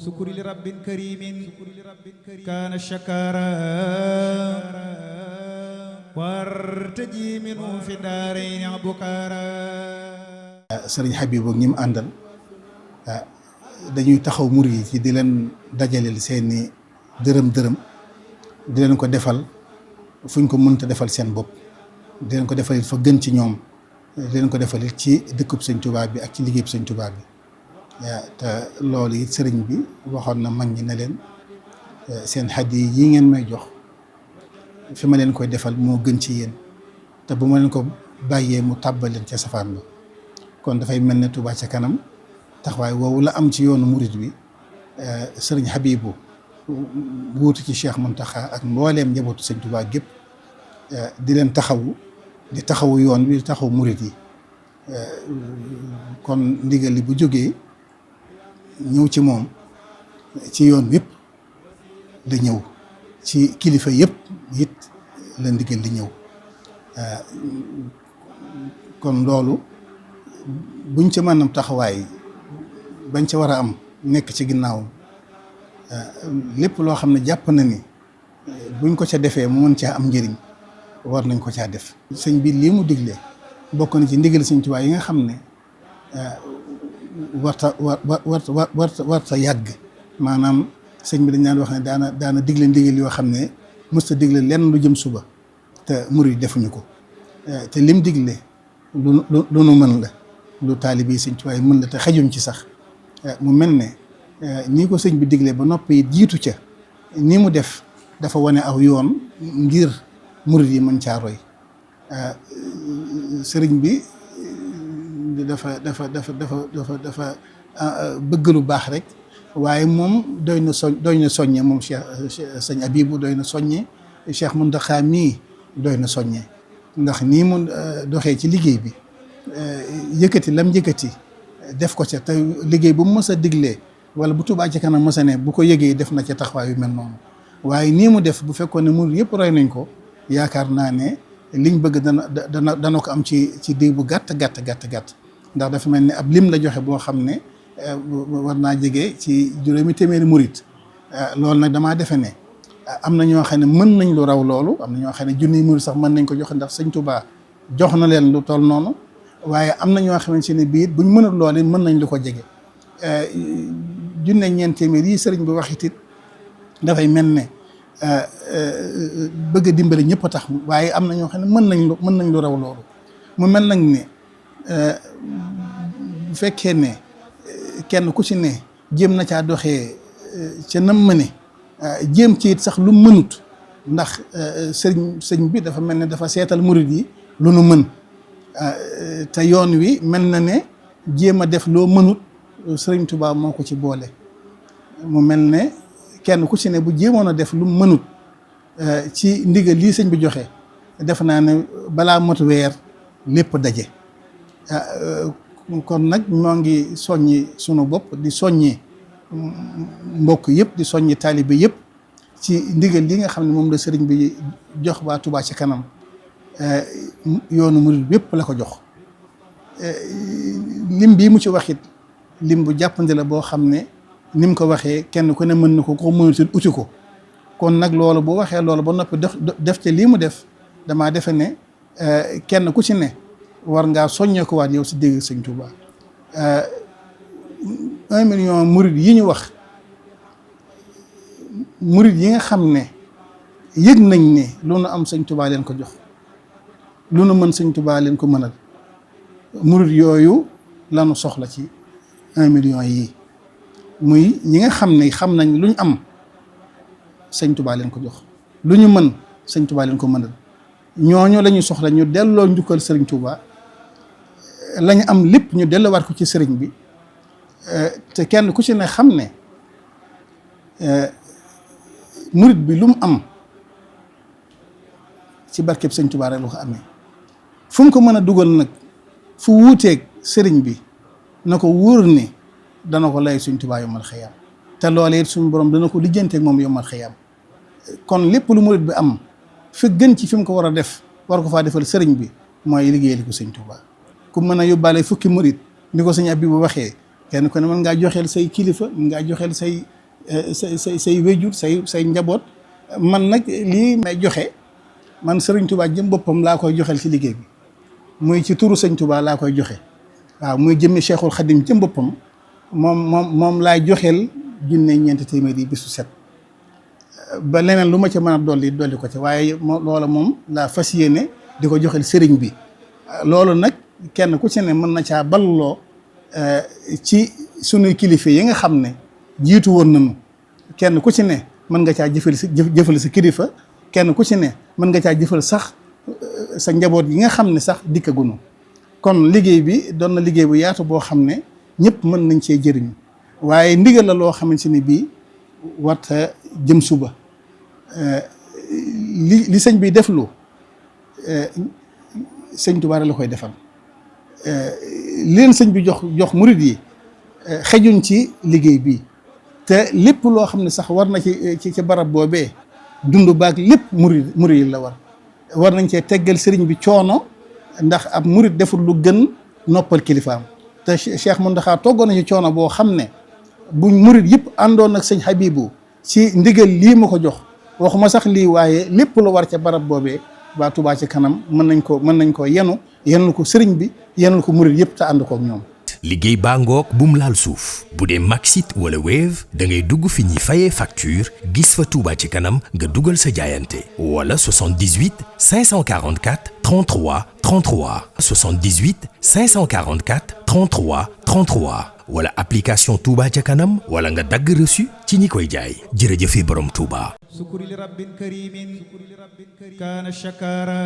sukuri li rabbin karimin kaana shakara wartaji minu fi daarayni abukara. Sëriñ Habibou ñi mu àndal dañuy taxaw murid yi ci di leen dajaleel seeni dërëm di leen ko defal fuñ ko mënta defal seen bopp, di leen ko defal it fa gën ci ñoom, di leen ko defal it ci dëkkub Sëñ Tuubaa bi ak ci liggéeyub Sëñ Tuubaa bi. te loolu it sëriñ bi waxoon na mag ñi ne leen seen hadiya yi ngeen may jox fi ma leen koy defal moo gën ci yéen, te bu ma leen ko bàyyee mu tàbbal leen ca safaan ba. kon dafay mel ne Touba ca kanam taxawaay woowu la am ci yoonu murid bi. sëriñ Habibou wuutu ci Cheikh Mountakha ak mbooleem njabootu Sëñ Tuubaa gépp di leen taxawu yoon bi di taxawu murid yi. kon ndigal li bu jógee ñëw ci moom ci yoon yëpp la ñëw, ci kilifa yëpp it la ndigal li ñëw. kon loolu buñ ci mën a taxawaay bañ ca war a am nekk ci ginnaaw lépp loo xam ne jàpp na ni buñ ko ca defee mu mën caa am njëriñ war nañ ko caa def. sëñ bi lii mu digle bokk na ci ndigal Sëñ Tuubaa yi nga xam ne warta yàgg. maanaam sëñ bi dañ daan wax ne daana digle ndigal yoo xam ne mësta digle lenn lu jëm suba te murid defuñu ko. te lim digle lu nu mën la, lu taalibe Sëñ Tuubaa yi mën la te xajuñ ci sax. mu mel ne nii ko sëñ bi digle ba noppi jiitu ca ni mu def dafa wane aw yoon ngir murid yi mën caa roy. sëriñ bi dafa bëgg lu baax rek, waaye moom doy na soññe moom sëñ Habibou doy na soññe, Cheikh Mountakha mii doy na soññe. ndax nii mu doxee ci liggéey bi yëkkati lam yëkkati def ko ca, te liggéey bu mu mës a diglee wala bu Touba ca kanam mës a ne bu ko yëgee def na ca taxawaay yu mel noonu. waaye nii mu def bu fekkoon ne murid yëpp roy nañ ko, yaakaar naa ne liñ bëgg dana ko am ci diir bu gàtt. ndax dafa mel ni ab lim la joxe boo xam ne war naa jege ci juróomi téeméeri murid. loolu nag damaa defe ne am na ñoo xam ne mën nañ lu raw loolu, am na ñoo xam ne junniy murid sax mën nañ ko joxe ndax Sëñ Tuubaa jox na leen lu toll noonu. waaye am na ñoo xamante ne bii buñ mënul loolu mën nañ lu ko jege. junne ñeent téeméer yi sëriñ bi wax it dafay mel ne bëgg a dimbali ñëpp a tax, waaye am na ñoo xam ne mën nañ lu raw loolu. mu mel nag ne bu fekkee ne kenn ku ci ne jéem na caa doxee ca nam mëne, jéem ci it sax lu mënut, ndax sëñ bi dafa mel ne dafa seetal murid yi lu nu mën. te yoon wi mel na ne jéem a def loo mënut Sëriñ Tuubaa moo ko ci boole. mu mel ne kenn ku ci ne bu jéemoon a def lu mënut ci ndigal lii sëñ bi joxe, def naa ne balaa mot weer lépp daje. kon nag ñoo ngi soññi sunu bopp, di soññi mbokk yëpp, di soññi taalibe yëpp ci ndigal li nga xam ne moom la sëriñ bi jox waa Touba ci kanam. yoonu murid bépp la ko jox. lim bii mu ci waxit lim bu jàppandi la boo xam ne ni mu ko waxee kenn ku ne mën na ko mënutul uti ko. kon nag loolu bu waxee loolu ba noppi def ca lii mu def, damaa defe ne kenn ku ci ne war ngaa soññee ko waat yow si dégg Sëñ Touba. 1 million murid yi ñu wax, murid yi nga xam ne yëg nañ ne lu nu am Sëñ Touba leen ko jox, lu nu mën Sëñ Touba leen ko mënal, murid yooyu lanu soxla ci 1 million yii. muy ñi nga xam ne xam nañ lu ñu am Sëñ Touba leen ko jox, lu ñu mën Sëñ Touba leen ko mënal. ñooñu la ñu soxla ñu delloo njukkal Sëriñ Touba, la ñu am lépp ñu delloowaat ko ci sëriñ bi. te kenn ku ci ne xam ne murid bi lu mu am ci barkeb Sëñ Touba rek lu ko amee. fu mu ko mën a dugal nag fu wuuteeg sëriñ bi na ko wóor ni dana ko lay Sëñ Touba yomal xiyaam, te loolee it suñu borom dana ko lijjanteeg moom yomal xiyaam. kon lépp lu murid bi am fi gën ci fi mu ko war a def, war ko faa defal sëriñ bi, mooy liggéeyal ko Sëñ Touba. ku mën a yóbbaale fukki murid ni ko sëñ Habibou waxee, kenn ku ne mën ngaa joxeel say kilifa mën ngaa joxeel say wéjur say njaboot. man nag lii may joxe man Sëriñ Tuubaa jëm boppam laa koy joxeel ci liggéey bi muy ci turu Sëriñ Tuubaa laa koy joxe waaw muy jëmmi Cheikhul Khadim jëm boppam moom laay joxeel junne ñeenti téeméer yi bisu set ba leneen lu ma ca mën a dolli ko ca waaye loola moom laa fas yéene di ko joxeel sëriñ bi. loolu nag kenn ku ci ne mën na caa balloo ci sunuy kilifa yi nga xam ne jiitu woon nañu kenn ku ci ne mën nga caa jëfal sa kilifa kenn ku ci ne mën nga caa jëfal sax sa njaboot yi nga xam ne sax dikkagunu kon liggéey bi doon na liggéey bu yaatu boo xam ne ñëpp mën nañ cee jëriñu waaye ndigal la loo xamante ni bii warta jëm suba li sëñ bi def lu sëñ Tuubaa la koy defal leen sëñ bi jox murid yi xejuñ ci liggéey bi te lépp loo xam ne sax war na ci barab boobee dund baag lépp murid la war nañ cee teggal sëriñ bi coono ndax ab murid deful lu gën noppal kilifaam te Cheikh Mountakha toggoon na ci coono boo xam ne buñ murid yëpp àndoon ak sëñ Habibou ci ndigal lii ma ko jox waxuma sax lii waaye lépp lu war ca barab boobee waa Touba ci kanam mën nañ ko yenul ko sëriñ bi yenul ko murid yëpp te ànd kook ñoom. liggéey baa ngoog bum laal suuf bu dee Maxit wala Wave da ngay dugg fi ñuy fayee facture gis fa Touba ci kanam nga dugal sa jaayante wala 78 544 33 33 78 544 33 33 wala application Touba ca kanam wala nga dagg reçu ci ñi koy jaay jërëjëfe borom Touba. sukuri li rabbin karimin kaana shakara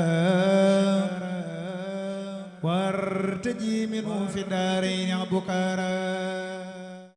wartaji minhu fi daarayni bukara